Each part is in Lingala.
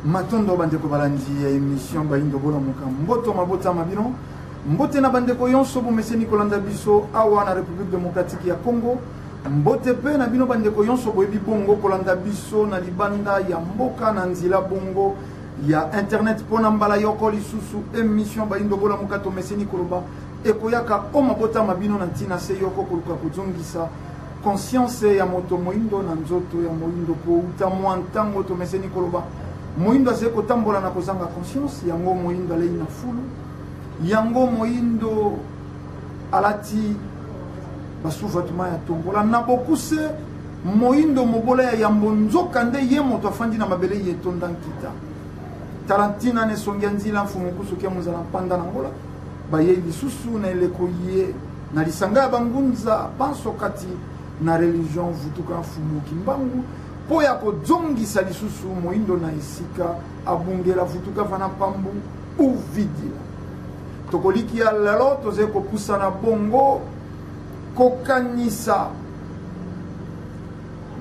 Matondo bandeko balandi ya emission Bayindo Bolamuka. Mboto mabota ma bino. Mbote na bandeko yonso bomeseni kolanda biso awa na Republique Democratique ya Congo. Mbote pe na bino bandeko yonso boyebi bongo kolanda biso na libanda ya mboka na nzela bongo ya internet mpo na mbala yoko lisusu emission Bayindo Bolamuka tomeseni koloba ekoyaka o mabota ma bino na ntina se yoko koluka kozongisa Conscience ya moto moindo na nzoto ya moindo po uta mwa ntango tomeseni koloba moindo azali kotambola na kozanga conscience yango moindo alei na fulu yango moindo alati basuvatuma ya tombola na bokuse moindo mobola ya yambo nzoka nde ye moto afandi na mabele ye etonda nkita tala ntina na esongi ya nzila mfumu kusu kia mozala mpanda na ngola bayei lisusu na eleko ye Na lisanga ya bangunza banso kati na religion Vutuka Mfumu Kimbangu mpo ya kozongisa lisusu moindo na esika abungela Vutuka vana Pambu Uvidila. Tokolikia lelo tozali kopusana bongo kokanisa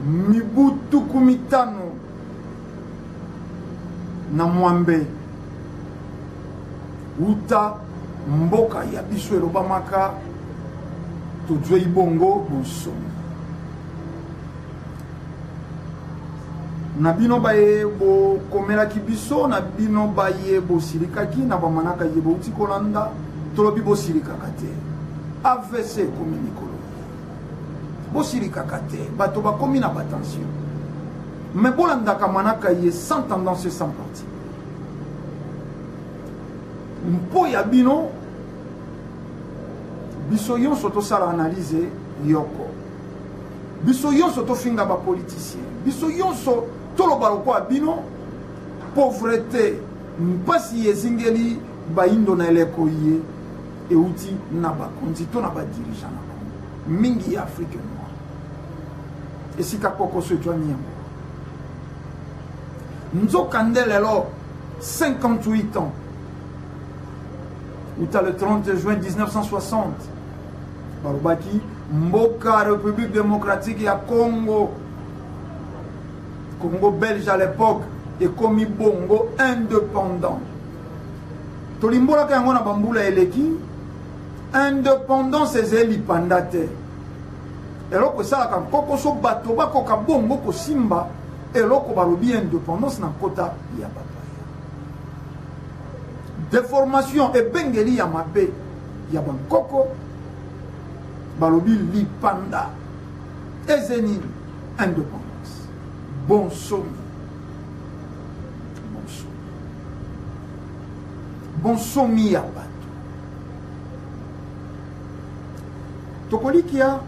mibu 56 uta mboka ya biso elobamaka tozwei bongo bonsomi na bino baye bokomelaki biso na bino baye bosilikaki na bamanaka ye bouti kolanda tolobi bosilikaka te avc ekomi mikolo bosilikaka te bato bakomi na batension me bolandaka manaka ye sans tendance sans parti mpo ya bino biso yonso tosala analyse yoko biso yonso tofinga bapoliticien biso yonso toloba lokola bino pauvreté mpasi ezingeli bayindo na eleko ye euti na bakonzi to na badirigeant na bango mingi ya afrique noire esika kokoso etwami yango nzokande lelo 58 ans uta le 30 juin 1960 balobaki mboka république démocratique ya congo congo belge à l'époque ekomi bongo indépendant tolimbolaka yango na bambula eleki indépendance ezali lipanda te eloko esalaka nkokoso bato bakoka bongo kosimba eloko balobi indépendance na nkota ya bapaya deformation ebengeli ya mabe ya bankoko balobi lipanda eze nini indépendance bonsomi bonsomi bonsomi ya bato tokolikia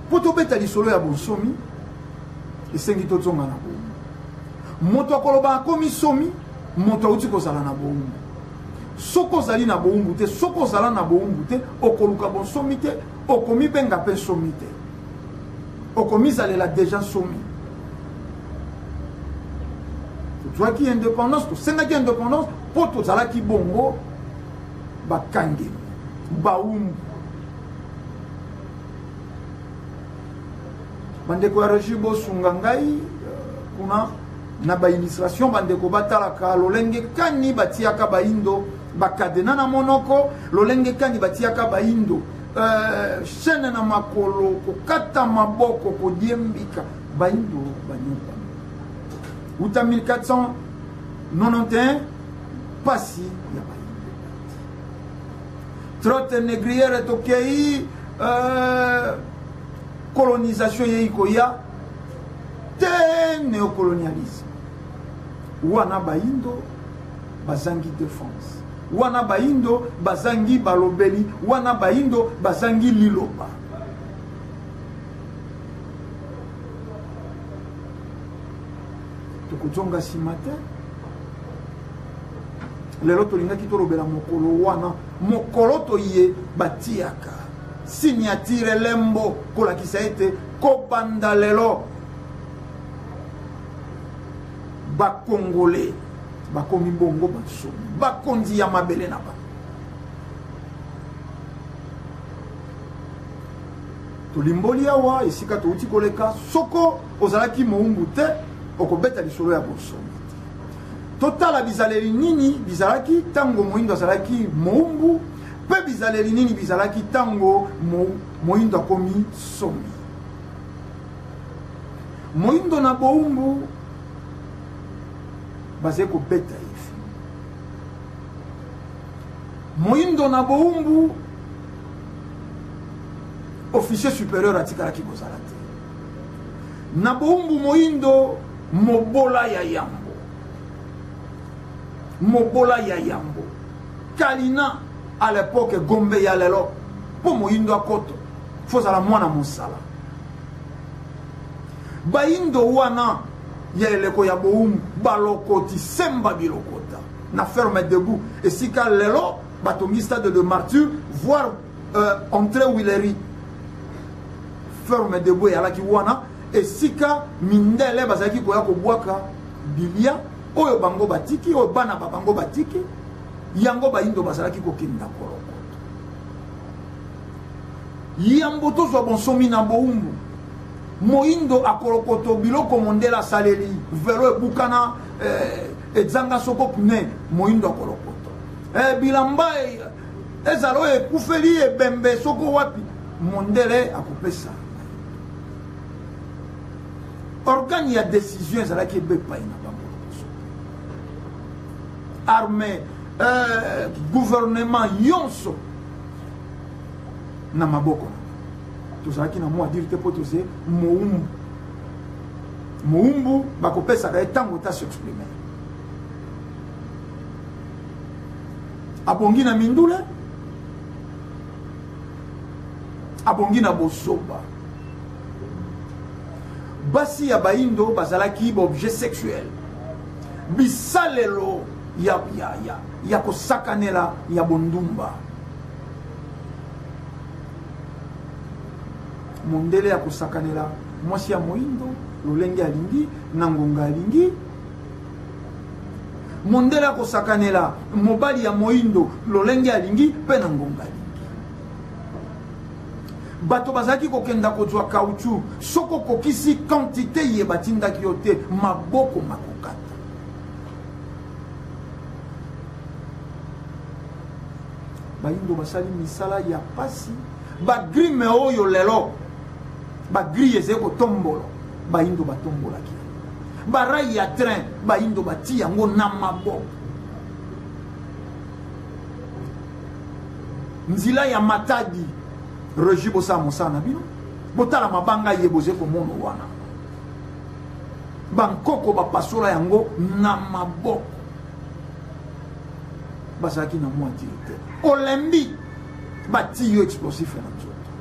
mpo tobeta lisolo ya bonsomi esengi tozonga na bowumbu moto akoloba akomi somi moto auti kozala na bowumbu soki ozali na bowumbu te soki ozala na bowumbu te okoluka bonsomi te okomibenga mpe nsomi te okomizalela deja nsomi tozwaki indépendance tosengaki indépendance mpo tozalaki bongo bakangemi bawumbu bandeko ya regie bosunga ngai euh, kuna na baillustration bandeko batalaka lolenge kani batiyaka baindo bakadena na monoko lolenge kani batiyaka baindo euh, chaîne na makolo kokata maboko kodiembika baindo banyokwami uta 1491 pasi ya baindo trotte négrière tokei euh, colonisation eyei koya te néocolonialisme wana bayindo bazangi défense wana bayindo bazangi balobeli wana bayindo bazangi liloba tokozonga nsima te lelo tolingaki tolobela mokolo wana mokolo toye batiyaka Signature elembo kolakisa ete kobanda lelo ba Congolais bakomi bongo bansomi bakonzi ya mabele na bango. Tolimboli awa esika touti koleka, soko ozalaki moumbu te okobeta lisolo ya bonsomi te. Totala bizaleli nini bizalaki ntango moindo azalaki moumbu mpe bizaleli nini bizalaki ntango moindo akomi somi. Moindo na boumbu bazali kobeta ye fimbu. Moindo na boumbu officier supérieur atikalaki kozala te. Na boumbu moindo mobola ya yambo, mobola ya yambo kalina à l'époque gombe ya lelo mpo moindo akoto fozala mwana mosala. Bayindo wana ya eleko ya bowumbu balokoti semba bilokota na ferme debout esika lelo batongi stade de martyr voire entrée Willery. Ferme debout eyalaki wana esika mindele bazalaki koya kobwaka bilia oyo bango batiki, oyo bana ba bango batiki, yango bayindo bazalaki kokenda kolokota. Yambo tozwa bonsomi na bowumbu, moyindo akolokoto biloko mondele asaleli, velo ebukana, ezanga soko pneu, moyindo akolokoto. Bilamba ezala oyo ekufeli ebembe soko wapi, mondele akopesa. Organe ya décision ezalaki ebe epai na bango liboso. Armée, gouvernement yonso na maboko. Tozalaki na mwa dire te mpo toze moumbu. Moumbu bakopesaka ye ntango ta s'exprimer. Abongi na mindule, abongi na bozoba. Basi ya baindo bazalaki ba objet sexuel, bisalelo ya kosakanela ya bondumba. Mondele ya kosakanela mwasi ya moindo lolenge alingi na ngonga alingi. Mondele ya kosakanela mobali ya moindo lolenge alingi mpe na ngonga alingi. Bato bazalaki kokenda kozwa caoutchouc, soko okokisi quantité ye batindaki yo te, maboko makokata. Bayindo basali misala ya pasi, bagrime oyo lelo bagrille ezali kotombola, bayindo batombolaki yango. Barai ya train bayindo bati yango na maboko. Nzila ya Matadi, Regi bosala mosala na bino, botala mabanga ye boze komono wana, bankoko bapasola yango na maboko, bazalaki na mwa dire te. Olembi bati yo explosif na nzoto,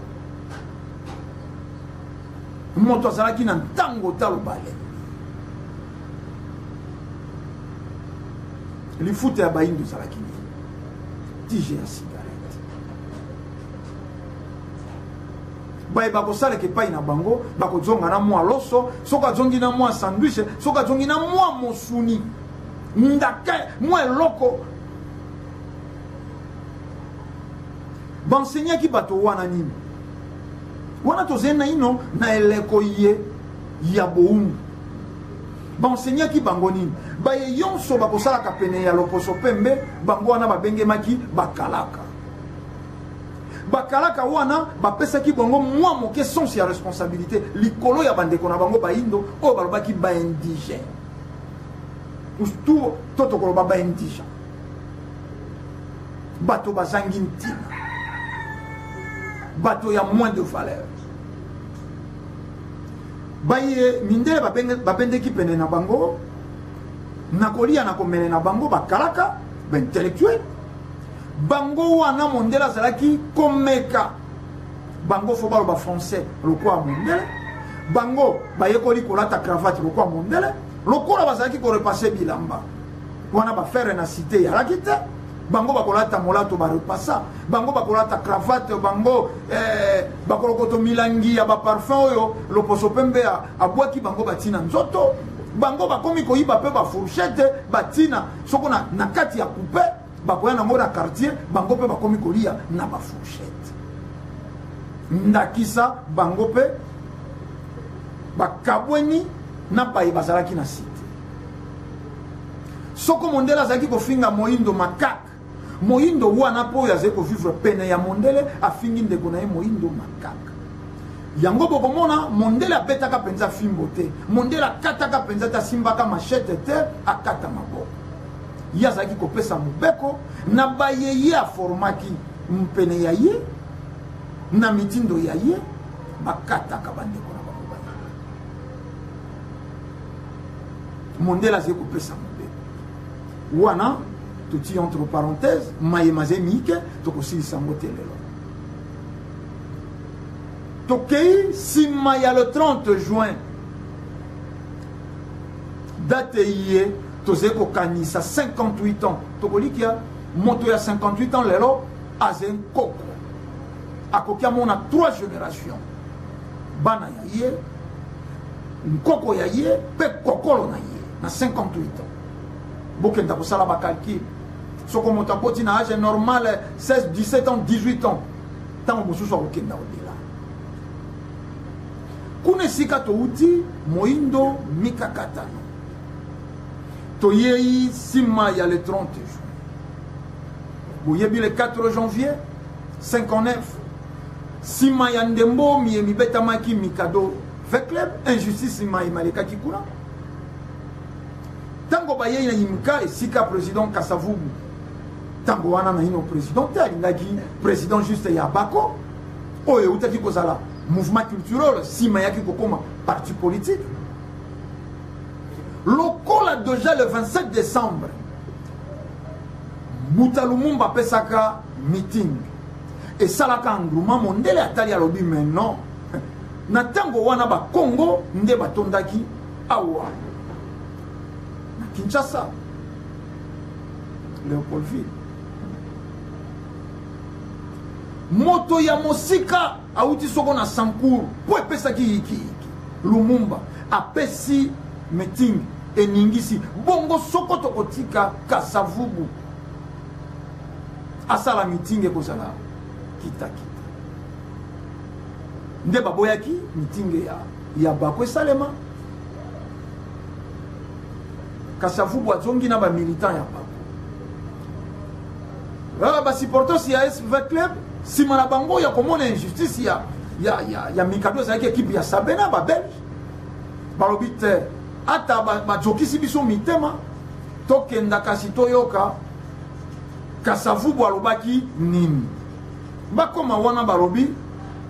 moto azalaki na ntango talo balembi. Lifuta ya bayindo ezalaki nini? Tige ya cigarette. Baye bakosalaka epai na bango, bakozonga na mwa loso, soki azongi na mwa sandwich, soki azongi na mwa mosuni, ndaka mwa eloko. Banseignaki bato wana nini? Wana tozali naino na eleko ye ya bowumbu. Banseignaki bango nini? Baye yonso bakosalaka pene ya loposo pembe, bango wana babengemaki bakalaka. Bakalaka wana bapesaki bango mwa moke sens ya responsabilité likolo ya bandeko na bango bayindo oyo balobaki ba-indigène. To tokoloba ba-indigène. Bato bazangi ntina. Bato ya moins de valeur. Baye mindele babendeki pene na bango na kolia na komele na bango bakalaka ba intellectuel. Bango wana mondele azalaki komeka bango fo baloba français lokola mondele, bango bayekoli kolata cravate lokola mondele, lokola bazalaki korepasser bilamba wana ba frère na cité yalaki te, bango bakolata molato ba repassa, bango bakolata cravate, bango bakolokoto milangi ya ba parfum oyo loposo pembe abwaki bango batina nzoto, bango bakomi koyiba pe ba fourchette batina soko na kati ya coupe bakoya nango na quartier, bango pe bakomi kolia na ba fourchette. Ndakisa bango pe bakabweni na baye bazalaki na cité. Soko mondele azalaki kofinga moindo macaque, moindo wana mpo oyo azali kovivre pene ya mondele afingi ndeko na ye moindo macaque. Yango bokomona mondele abetaka mpenza fimbo te, mondele akataka mpenza te, asimbaka machete te, akata maboko. Ye azalaki kopesa mobeko na baye ye aformaki mpene ya ye na mitindo ya ye, bakataka bandeko na bango baye. Mondele azali kopesa mobeko wana, totii entre parenthèse maye mazali mike, tokosilisa yango te lelo. Tokei nsima ya le 30 juin, date eye tozali kokanisa 58 ans. Tokolikia moto ya 58 ans lelo azali nkoko, akoki amona 3 génération, bana ya ye, nkoko ya ye mpe kokolo na ye na 58 ans. Bokenda kosala bacalcule, soko moto aboti na age normal 16, 17 ans, 18 ans, ntango mosusu akokenda odela kuna esika touti moindo mikakatano. Toyei nsima ya le 30 juin, boyebi le 4 janvier 59, nsima ya ndembo miye mibetamaki Mikado V-Club, injustice maye malekaki kuna. Ntango bayei na imka esika président Kasavubu, ntango wana naino président te, alingaki président juste ya Bako oyo eutaki kozala mouvement culturel, nsima eyaki kokoma parti politique. Lokola déjà le 27 décembre Mbuta Lumumba apesaka meeting, esalaka engouement, mondele atali alobi mais non. Na ntango wana bakongo nde batondaki awa na Kinshasa, Léopoldville. Moto ya mosika auti soko na Sankuru mpo epesaki yikiyiki, Lumumba apesi meeting eningisi bongo. Soko tokotika Kasavubu asala meeting ekozala kitakita. Nde baboyaki meeting ya Bako esalema. Kasavubu azongi na bamilitant ya Bako, basupporters ya SV Club, nsima na bango ya komona injustice ya Mikado, ezalaki ekipe ya Sabena babelge, balobi te, ata bazokisi biso mitema, tokenda kasi toyoka Kasavubu alobaki nini. Bakoma wana balobi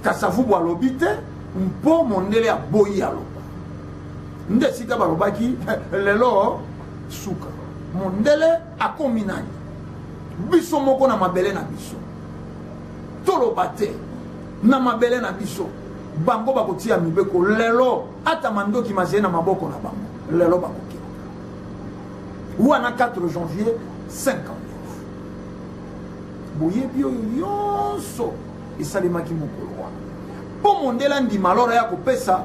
Kasavubu alobi te mpo mondele aboyi aloba. Nde esika balobaki lelo suka, mondele akomi nani? Biso moko na mabele na biso toloba te, na mabele na biso bango bakotia mibeko. Lelo ata mandoki mazali na maboko na bango, lelo bakokenda wana. 4 janvier 59, boyebi oyo nyonso esalemaki mokolo wana mpo mondele andima alors ya kopesa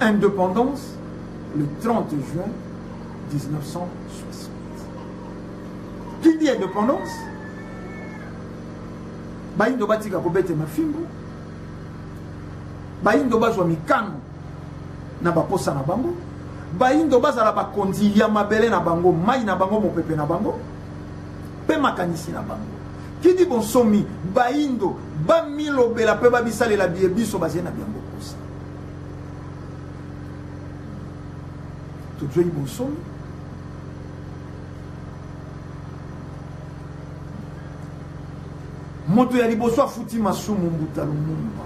indépendance le 30 juin 1960. Qui dit indépendance, bayindo batika kobetema fimbu, bayindo bazwa mikano na baposa na bango, bayindo bazala bakonzi ya mabele na bango, mai na bango, mopepe na bango mpe makanisi na bango. Kidi bonsomi, bayindo bamilobela mpe babisalela biye biso bazali na biango posa. Tozwei bonsomi, moto ya liboso afuti masumu Mbuta Lumumba.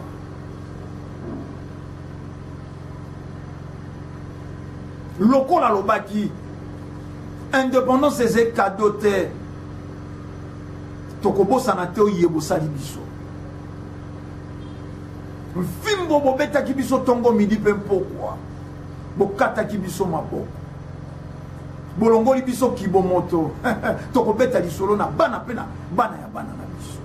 Lokola alobaki indépendance eza cadeau te, tokobosana te oye bosali biso, mfimbo bobetaki biso ntongo, midi mpe mpokwa, bokataki biso maboko, bolongoli biso kibomoto, tokobeta lisolo na bana mpe na bana ya bana na biso.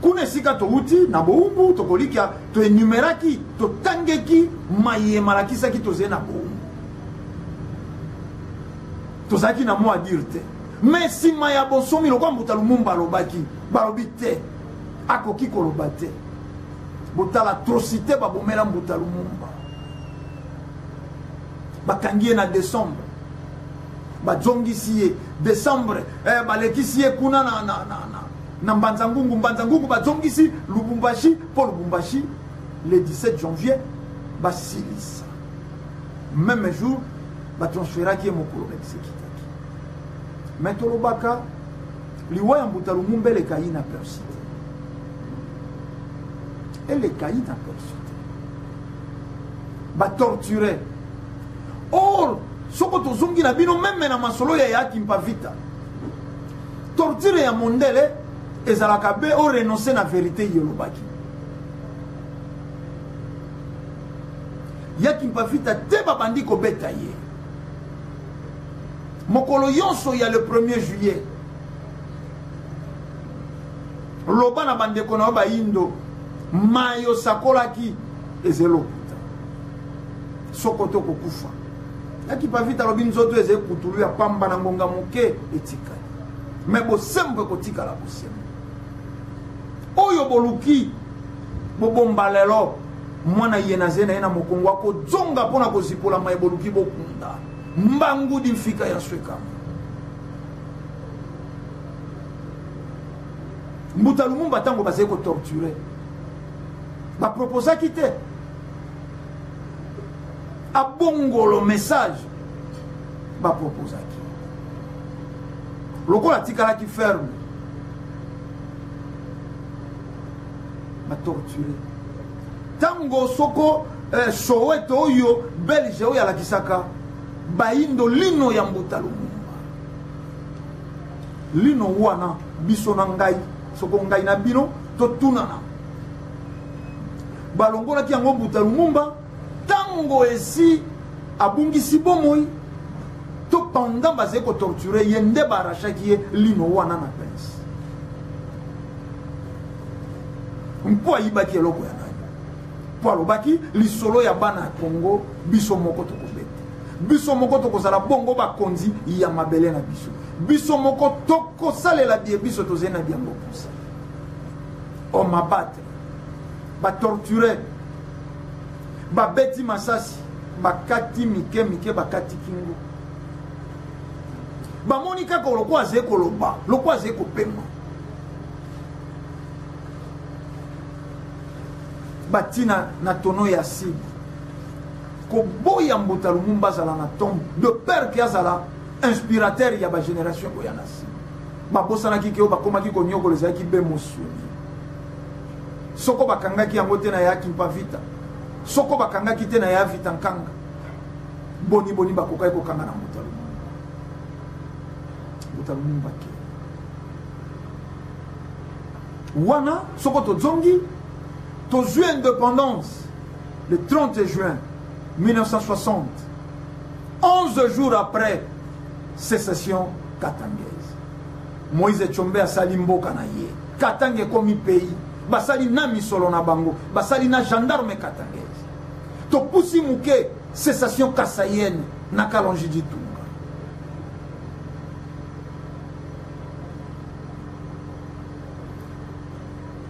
Kuna esika touti na bowumbu, tokolikia toenumeraki, totangeki maye malakisaki tozali na bowumbu, tozalaki na mot à dire te. Mais nsima ya bonsomi, lokola Mbuta Lumumba alobaki, balobi te, akoki koloba te. Botala atrocité babomela Mbuta Lumumba. Bakangi ye na décembre, bazongisi ye décembre, eh, balekisi ye kuna na, na, na, na, na Mbanza-Ngungu. Mbanza-Ngungu bazongisi Lubumbashi, mpo Lubumbashi le 17 janvier basilisa. Même jour batransferaki ye mokolo baexekitaki. Mais tolobaka liwa ya Mbuta Lumumba eleka inaperçu te, eleka inaperçu te, batorture. Or soko tozongi na bino meme na masolo ya ya Kimpa Vita, torture ya mondele ezalaka be o renoncer na vérité. Ye olobaki ya Kimpa Vita te, babandi kobeta ye mokolo nyonso ya le 1er juillet. Loba na bandeko na yo bayindo, mai osakolaki eza elokuta, soko to kokufa. Ya Kimpa Vita alobi nzoto eza ekutulu ya pamba, na ngonga moke etikali, me bosembo ekotikala bosembo. Oyo boluki bobomba lelo, mwana ye na ze na ye na mokongo akozonga mpo na kozipola mai boluki bokunda mbangudi mfika ya swekama. Mbuta Lumumba, ntango bazali kotorture, baproposaki te abongolo message. Baproposaki, lokola atikalaki ferme, batorture. Ntango soko eh, Soweto oyo belge oyo alakisaka bayindo lino ya Mbuta Lumumba, lino wana biso na ngai, soko ngai na bino totunana, balongolaki yango Mbuta Lumumba ntango esi abungisi bomoi to pendant bazali kotorture ye nde baarrachaki ye lino wana na pince? Mpo ayibaki eloko ya nani? Mpo alobaki lisolo ya bana ya Congo, biso moko tokobeta, biso moko tokozala bongo bakonzi ya mabele na biso, biso moko tokosalela bie biso tozali na biango pusa. Homme abattre, batorture, babeti masasi, bakati mike mike, bakati kingo, bamoni kaka lokola azali koloba, lokola azali kopema, batina na tono ya acide. Koboya Mbuta Lumumba azala na tombe de peur ke azala inspirateur ya bagénération ekoya na nsima. Babosanaki ke oyo bakomaki konyokola ezalaki be mosuni. Soko bakangaki yango te na ya Kimpa Vita, soko bakangaki te na ya Vita Nkanga, boni boni bakokaki kokanga na Mbuta Lumumba? Mbuta Lumumba ke wana. Soko tozongi, tozwi indépendance le 30 juin 1960, 11 jours après sécession katangaise. Moïse Tshombe asali mboka na ye, Katanga ekomi pays, basali na misolo na bango, basali na gendarme katangaise. Topusi moke, cessation kasayenne na Kalonji Ditunga.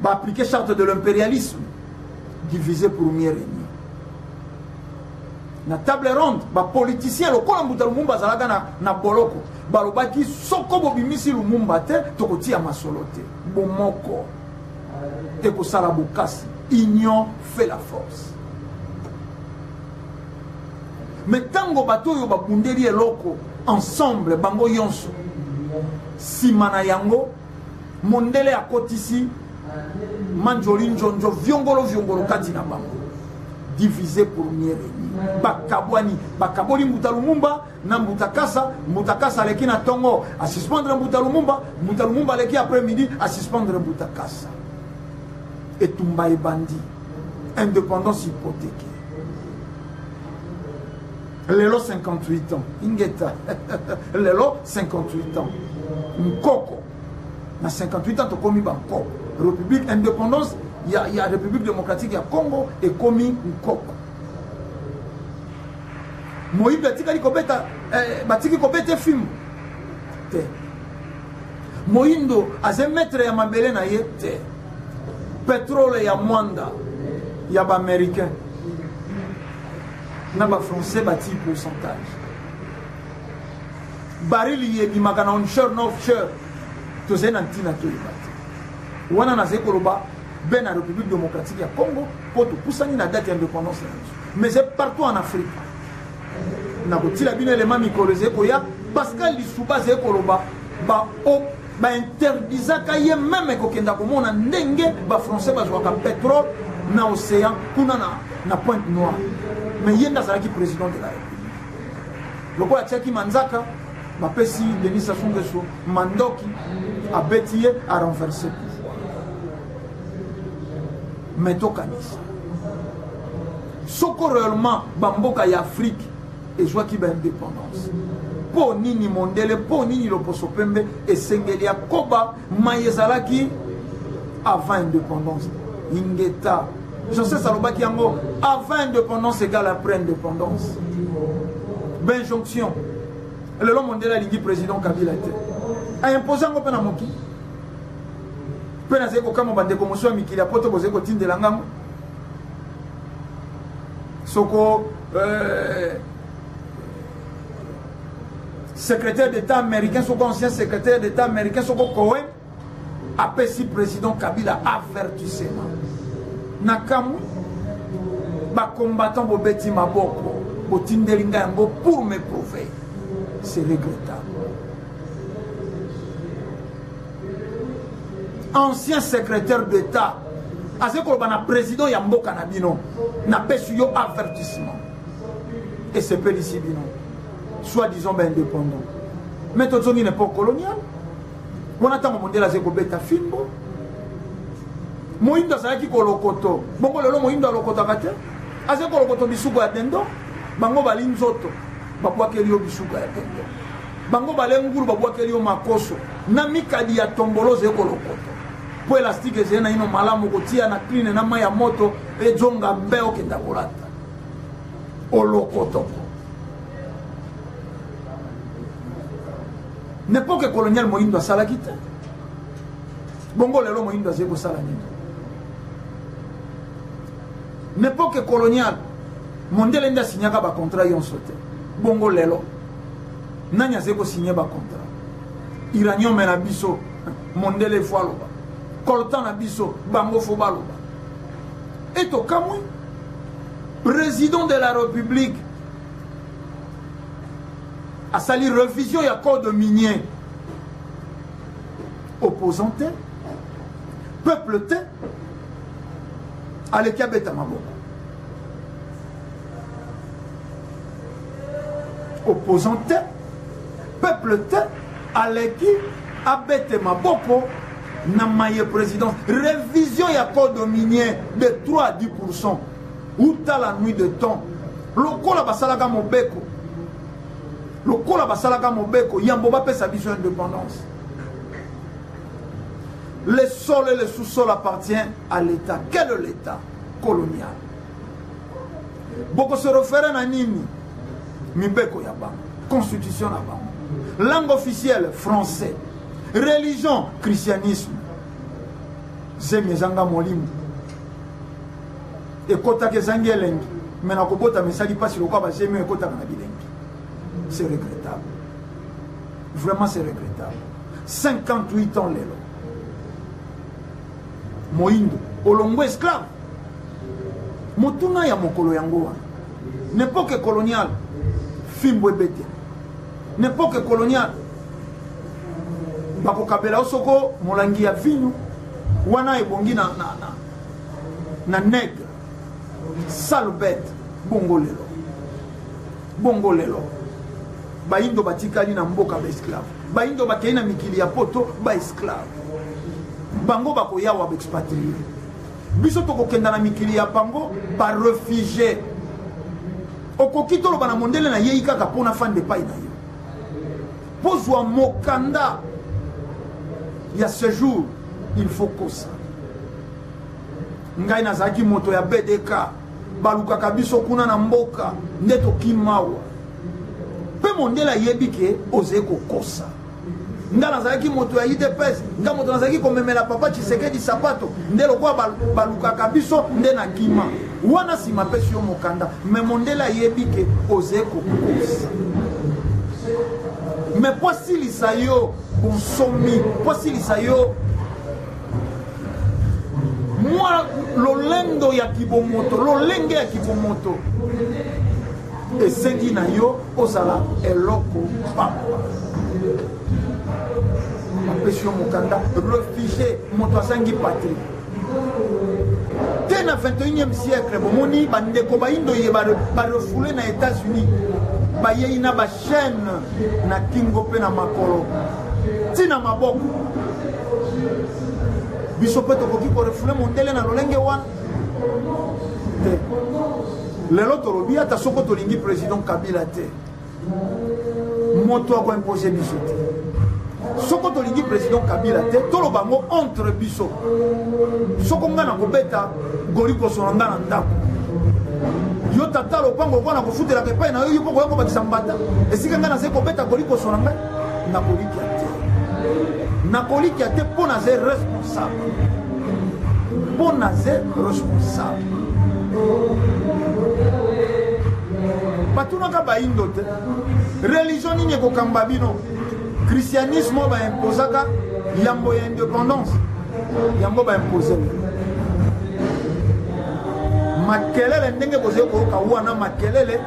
Baappliquer charte de l'impérialisme, divisé pour mieux régner. Na table ronde, bapoliticien lokola Mbuta Lumumba azalaka na, na boloko, balobaki soko bobimisi Lumumba te, tokotia masolo te. Bomoko ekosala bokasi, union fait la force. Mais ntango bato oyo babundeli eloko ensemble, bango nyonso, nsima na yango mondele akotisi manjoli njonjo viongolo viongolo kati na bango, divisé pour mieux régner. Bakabwani, bakaboli Mbuta Lumumba na Mbuta Kasa. Mbuta Kasa aleki na ntongo asuspendre Mbuta Lumumba, Mbuta Lumumba aleki après midi asuspendre Mbuta Kasa. Etumba ebandi, indépendance hypothéquée. Lelo 58 ans, ingeta. Lelo 58 ans, nkoko na 58 ans, tokomi bankoko. République, indépendance ya République démocratique ya Congo ekomi nkoko. Moyibi atikali kobeta eh, batiki kobeta fimbu te. Moyindo aza maître ya mabele na ye te. Pétrole ya Mwanda ya baaméricain. Na bafrançais batii pourcentage. Baril ye ebimaka na onshore na offshore, tozali na ntina toyeba te. Wana nazali koloba be na République démocratique ya Congo mpo topusani na date ya indépendance na biso, mais c'est partout en Afrique. Nakotila bino elema mikolo ezali koya. Pascal Lisuba azali koloba bainterdisaka ye meme kokenda komona ndenge bafrançais bazwaka pétrole na océan kuna na Pointe Noire. Mais ye nde azalaki président de la République. Lokola atiaki manzaka, bapesi Denis Sassou Nguesso mandoki, abeti ye, arenverse pouvoir. Mais tokanisa soko réellement bamboka ya Afrique ezwaki baindépendance, mpo nini mondele, mpo nini loposo pembe esengeli ya koba mai ezalaki avant indépendance? Ingeta Joseph alobaki yango, avant indépendance égale après indépendance. Bainjonction lelo mondele alingi président Kabila te, aimpose yango mpe na mokili. Mpe nazali kokamwa bandeko mosusu ya mikili ya poto, bozali kotindela ngango soko secrétaire d'État américain, soko ancien secrétaire d'État américain, soko Cohen apesi président Kabila avertissement. Na kamwi bacombattant bobeti maboko, botindeli ngai yango pour me prouver. C'est regrettable. Ancien secrétaire d'État azali koloba na président ya mboka na bino, napesi yo avertissement, esepelisi bino, soit disant baindépendant. Mais tozongi na époque coloniale wana, ntango mondele azali kobeta fimbo, moyindo azalaki kolokoto. Bongo lelo moyindo alokotaka te, azali kolokoto bisuko ya dendo. Bango bali nzoto, babwakeli yo bisuko ya dendo. Bango bale ngulu, babwakeli yo makoso na mikadi ya tombolo. Ozali kolokoto mpo elastike ezali na ino malamu kotia na cline na mai ya moto, ezonga mbe, okenda kolata olokotoko. Na époque coloniale moyindo asalaki te. Bongo lelo moyindo azali kosala nini? Na époque coloniale mondele nde asinyaka bacontrat nyonso te. Bongo lelo nani azali kosigne bacontrat? Uranium na biso, mondele fo aloba. Coltan na biso, bango fo baloba. E tokamwi, président de la République asali révision ya code minier, opposant te, peuple te, aleki abeta maboko. Opposant te, peuple te, aleki abete maboko na maye présidence, révision ya code minier de 3 à 10. Uta la nuit de temps, lokola basalaka mobeko, lokola basalaka mobeko yambo bapesa biso indépendance, le sol et le sous-sol appartient à l'État. Quel est l'État colonial? Boko se référer na nini? Mibeko ya bango, constitution na bango, langue officielle français, religion christianisme. Zemi ezanga molimo, ekotaka ezangi elengi, me na kobotama esali mpasi lokola bazemi oyo ekotaka na bilengi. C'est regrettable, vraiment c'est regrettable. 58 ans lelo moyindo olongwa esclave. Motuna ya mokolo yango wana: na époque coloniale fimbo ebete, na époque coloniale bakokabela yo soko molangi ya vino wana ebongi na nègre, sale bête. Bongo lelo, bongo lelo bayindo batikali na mboka baesclave, bayindo bakei na mikili ya poto baesclave. Bango bakoyawa baexpatrie, biso tokokenda na mikili ya bango barefugie. Okoki toloba na mondele na yei kaka mpona fande epai na yo mpo zwa mokanda ya séjour, il faut kosa. Ngai nazalaki moto ya BDK, balukaka biso kuna na mboka nde tokimawa. Mpe mondele ayebi ke ozali kokosa. Nga nazalaki moto ya UDPS, nga moto nazalaki komemela papa Tshisekedi sapato, nde lokola balukaka biso nde nakima. Wana nsima apesi yo mokanda, me mondele ayebi ke ozali kokosa. Me mpo asilisa yo bonsomi, mpo asilisa yo mwa lolendo ya kibomoto, lolenge ya kibomoto, esengi na yo ozala eloko pamba. Bapesi yo mokanda refugie, moto azangi patrie te. Na 21e siècle, bomoni bandeko bayindo ye barefoule na États-Unis, bayei na bachaîne na kingo mpe na makolo ntina maboko. Biso mpe tokoki korefoule mondele na lolenge wana te. Lelo tolobi, ata soko tolingi président Kabila te, moto akoimpose biso te. Soko tolingi président Kabila te, toloba yango entre biso. Soko ngai nakobeta golikoso na ngai na ndako, yo tata lopango okwa na kofutelaka epai na yo, yo mpo koya kobakisa mbata esika ngai nazali kobeta golikoso na ngai, nakolikia te, nakolikia te, mpo naza responsable, mpo naza responsable. Batunaka bayindo te religion nini ekokamba bino. Christianisme oyo baimposaka yambo ya indépendance, yango baimpose makelele ndenge bozali koyoka wana, makelele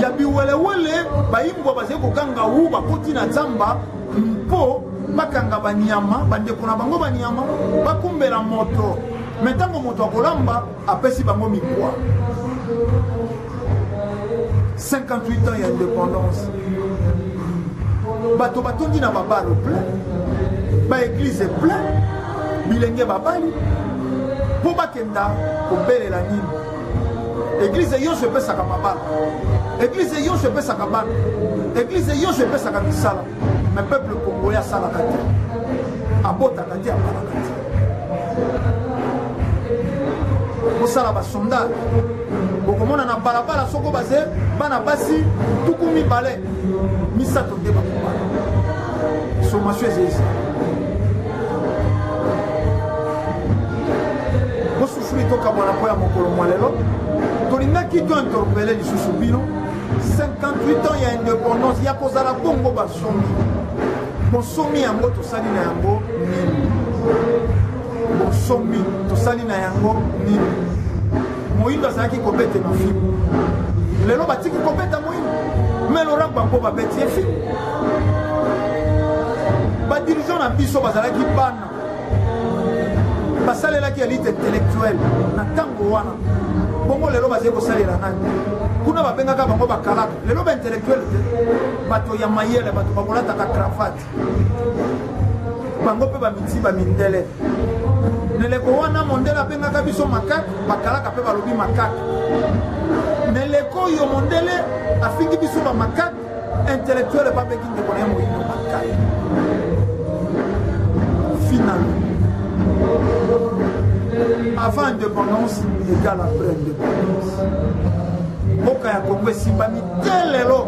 ya biwelewele. Bayimbwa bazali koganga wu, bakoti na zamba mpo bakanga banyama, bandeko na bango banyama, bakumbela moto. Me ntango moto akolamba, apesi bango mikwa. 58 ans ya indépendance, bato batondi na babaro plein, baeglize plein, bilenge babali mpo bakenda kobelela nini? Eglize nyonso epesaka mabala, eglize nyonso epesaka bana, eglize nyonso epesaka misala, mais peuple congolais asalaka te, abotaka te, abalaka te. Kosala basondage, bokomona na balabala soko baze bana basi 23, 3 nde bakobala. Sommation eza bosufri. Tokabwana mpo ya mokolo mwa lelo. Tolingaki to interpele lisusu bino. 58 ans ya indépendance, ya kozala bongo basomi, bonsomi yango tosali na yango nini? Bonsomi tosali na yango nini? Moyindo azalaki kobetema fimbu, lelo batiki kobeta moyindo, me Laurent Gbagbo babeti ye fimbu. Badirigeant na biso bazalaki bana, basalelaki elite intellectuelle na ntango wana. Bongo lelo bazali kosalela nani? Kuna babengaka bango bakalaka, lelo baintellectuel te, bato ya mayele, bato bakolataka cravate, bango mpe bamiti bamindele. Neleko wana mondele abengaka biso makake, bakalaka mpe balobi makake. Neleko oyo mondele afingi biso bamakake intellectuel, babengi ndeko na ye moyindo makake. Finalement, avant indépendance égale après indépendance, mboka ya Kongo esimbami te lelo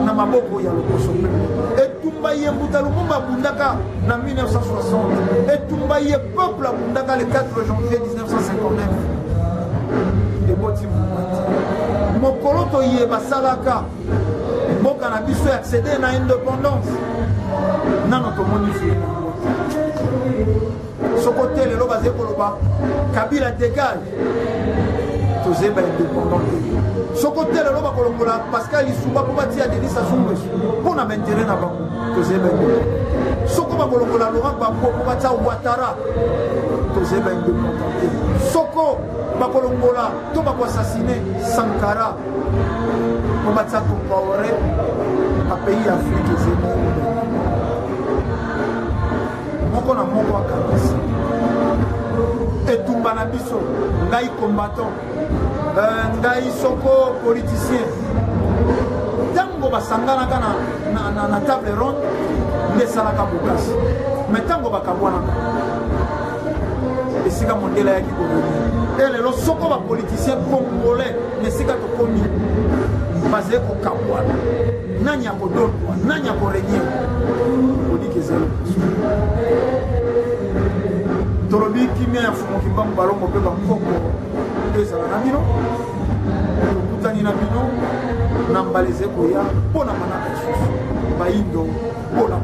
na maboko ya lokoso. Mpe etumba ye Mbuta Lumumba abundaka na 1960, etumba ye peuple abundaka le 4 janvier 1959, eboti mbuma te. Mokolo toye basalaka mboka na biso ya accéder na indépendance, nano tomoni fruit na yango. Soko te lelo bazali koloba Kabila dégage, tozali baindépendant te. Soko te lelo bakolongola Pascal Lisuba mpo batia Denis Sassou Nguesso mpo na baintérêt na bango, tozali baindépendant. Soko bakolongola Laurent Gbagbo mpo batia Ouattara, tozali baindépendant te. Soko bakolongola to bakoassassine Sankara mpo batia Compaoré, bapays ya Afrique ezali moko na moko akanisi etumba na biso. Ngai combattant, ngai soko politicien, ntango basanganaka na table ronde nde esalaka bokasi, me ntango bakabwanaka, esika mondele ayaki koloni. E lelo soko bapoliticien congolais na esika tokomi bazali kokabwana, nani akodondwa, nani akorenye? Koliki ezali. Tolobi kimia. Kimia ya Mfumu Kimbangu Balongo mpe bankoko ezala na bino. Tokutani na bino na mbala eze koya mpo na manaka lisusu. Bayindo bola.